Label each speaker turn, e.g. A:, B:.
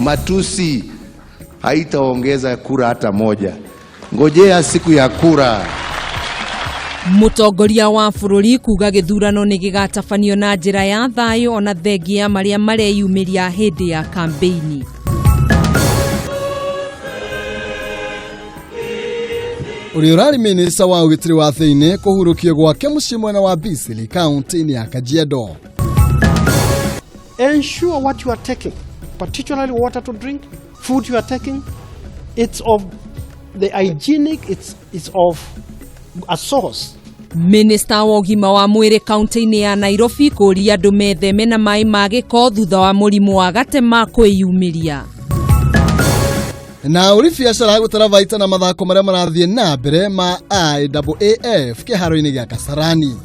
A: Matusi haitaongeza kura hata moja. Ngojea siku ya kura.
B: Mũtongoria wa bũrũri kuga gĩthurano nĩ gĩgatabanio na njĩra ya thayũ ona thengia marĩa mareyumĩria hĩndĩ ya kambeini.
C: Ũrĩa ũrarĩ minista wa ũgitĩri wa thĩinĩ kũhurũkio gwake mũciĩ mwena wa Bisili kaunti-inĩ ya Kajiado.
D: Ensure what you are taking, particularly water to drink, food you are taking, it's of the hygienic, it's of a source.
B: Minista wa ũgima wa mwĩrĩ kaunti-inĩ ya Nairobi kũũria andũ metheme na maĩ ma gĩko thutha wa mũrimũ wa gatema kwĩyumĩria.
C: Na ũri biacara gũtara baita na mathako marĩa marathiĩ na mbere ma IAAF kĩharo-inĩ gĩa Kasarani.